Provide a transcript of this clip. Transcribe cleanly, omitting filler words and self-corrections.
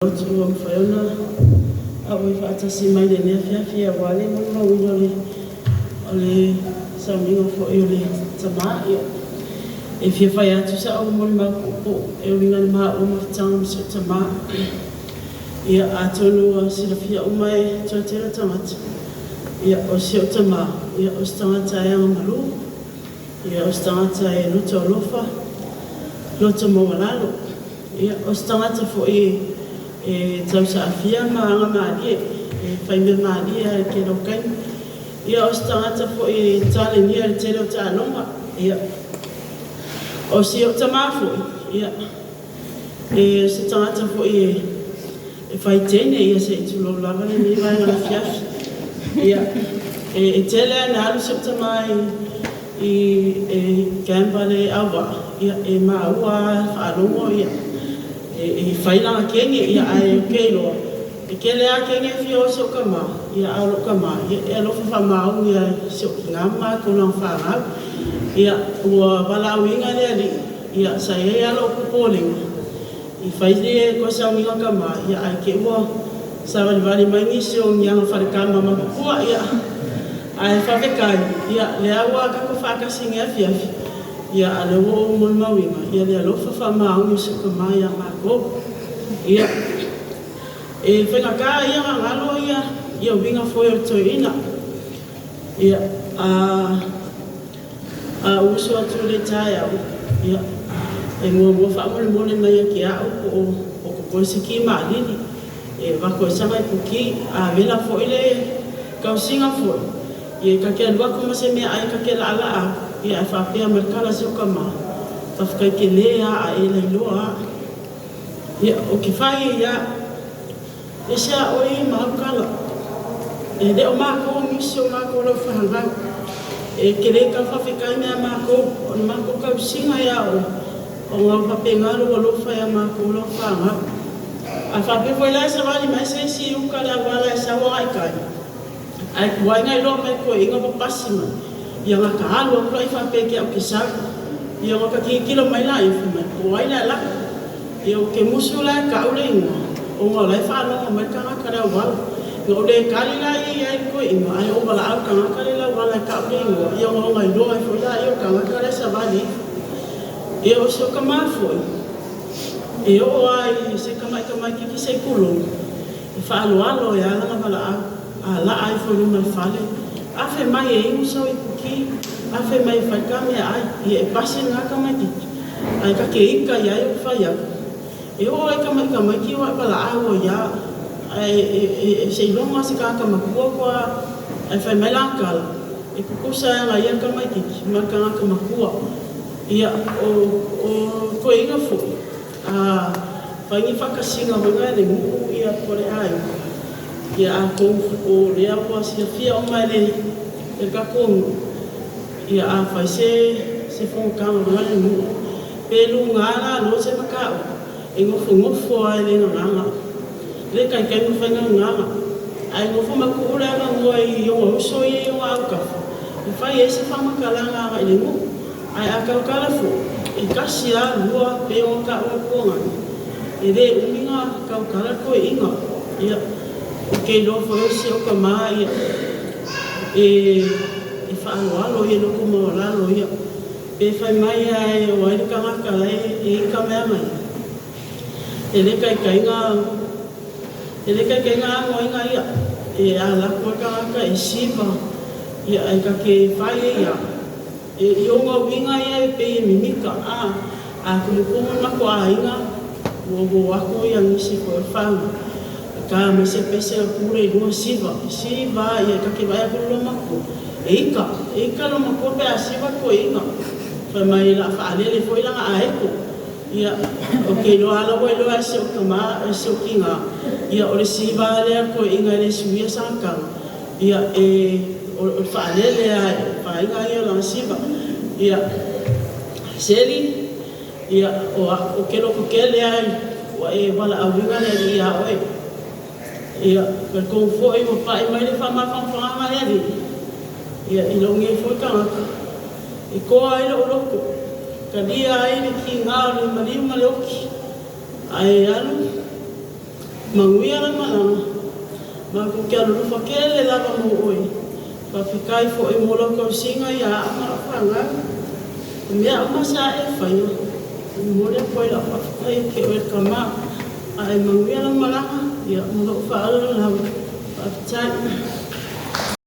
Lotu ua mafai ona auai faatasi mai i lenei afiafi aua le molimauina o le sauniga foi o le tama. Ia, e fia fai atu sau molimau puupuu e uiga i le maua mafutaga ma si ou tama. Ia, atonu ua silafia uma e le toatele o tagata, ia o si ou tama, o se tagata e agamalu, o se tagata e loto alofa, loto maualalo. Ia, o se tagata foi e tausaafia ma agamalie, e faimea malie lava i le tele o taimi. Ia, o se tagata foi e talenia i le tele o taaloga. Ia, o si ou tama foi, ia, o se tagata foi e fai teine, ia se i tulou lava lenei vaega o le afiafi. Ia, e tele lava ina alu si ou tama e gamble le auvaa, e maua lava faalogo e fai lana kege, ae ou te iloa, e tele lava kege e fia o ai si ou tama, a o lou tama, e alofa faamaoni lava i si ou tina ma matou, lana fanau. Ia, ua valaauina le Alii, sa i ai lava lou popolega i fai le toe sauniga tama, ae te i ua savalivali mai nisi o ni agafalekama matutua. Ae faafetai o lea ua tatou faatasi i lenei afiafi, a o lea ua ou molimauina le alofa faamaoni o si ou tama ia matou. Ia, e faigata ia ona galo uiga foi o le toeaina. Ia, a ou usu atu i le taeao, ia, e muamua faamolemole mai ia te au po o totoe se ki maalili e avatu ai sana iputi. A vela foi le tausiga foi, ia ta te alu atu ma se meaai ta te laalaa atu, ae faapea mai le tala a si ou tama, “Faafetai tele lava, a e lailoa lava.” Ia, ou te fai ai lava, e ese lava oe ia Mauu Kala. E le o matou o nisi o matou o lau fanau. E te le tau faafetai mai ia matou, o le matou tausiga ia oe, ona ua faapena lou alofa ia matou lau fanau. A faapea foi la e savali mai se isi i uta i le auala e sau agai i tai, ae tuai ona iloa mai e toeaiina ua pasi mai, ia ona ta alu atu lea faapea ia te au ou te sau. Ia ona ta tilotilo mai lea fai mai, po o ai le alu atu. Ia ou te musu la e tau le igoa, ona o la e faalogo mai le tagata i le auala. Ona ou le tali lea i ai i le toeaina, ae ou valaau i le tagata lea e i le auala e tau le igoa, ia ona ona iloa ai foi lea o le tagata la e savali ifo. Ia o si ou tama foi, e oo lava i se tamai tamaitiiti se i tulou, e faaaloalo ai lava lana valaau. A laa ifo i luma o le fale, afe mai e inu sau iputi, afe mai e fai le ta meaai. Ia e pasi lena tamaitiiti, ae ta te ita i ai ou fai atu, e oo lava i tamai tamaiti ua e valaau ai lava, ae seiloga lava o se tagata matua faatoa… Ae fai mai lana tala, e tutusa e agaia le tamaitiiti ma le tagata matua. Ia, o toeaiina foi, a fai ni faatasiga foi na i le nuu po o le aiga, ia atonu o lea ua silafia uma e le tatou nuu, ia a fai se fonotaga foi lea a le nuu, pe luga lalo se mataupu, e nofonofo lava e le gagana, e le taitai ona fai gagana. Ae nofo ma tuu le avanoa i ona uso ia e i ona autafa e fai ai se faamatalaga agai le nuu. Ae a tautala foi, e tasi lava, lua pei ona taua e Tuanai, e le umi ona tautala le toeaina. Ia, ou te iloa foi o si ou tama e faaaloalo, e loto maualalo ia. Pe fai mai lava o ai le tagata la e ita mai aga ia, e le taitai ona amoina ia. E alu atu lava le tagata e siva, ae ta te fai ai lava, i ona uiga ia e pei e mimita. A tumutumu le matou aiga, ua o atu nisi foi o le fanau e ta mai se pese tu lea i luga siva, siva, ia ta te vaai atu i le loomatua e ita, e ita le loomatua pe a siva le toeaina. Fai mai o le a faalele foi lana aeto. Ia, ou te iloa lava o la e ua iloa e si ou tama, si ou tina, ia o le siva lava lea a le toeaina e le suia sana tala, ia o le faalele lava e le faiga ia o lana siva. Ia, Seli, ia, o au, ou te lototele lava ua e valaauina le Alii ia oe. Ia, e talitonu foi ua pai mai le faamafanafanaga a le Alii i lou nei foi tagata, e toa ai lou loto, e talia ai le kiga o le maliu ma le oti, ae alu. Manuia lau malaga, matou te alolofa tele lava mo oe. Faafetai foi mo lau tausiga ia a'u ma a'u fanau. O mea uma sa e faia, e momoli atu ai la'u faafetai ia te oe le tama. Ae manuia lau malaga, ia ma lou faaaloalo lava. Faafetai.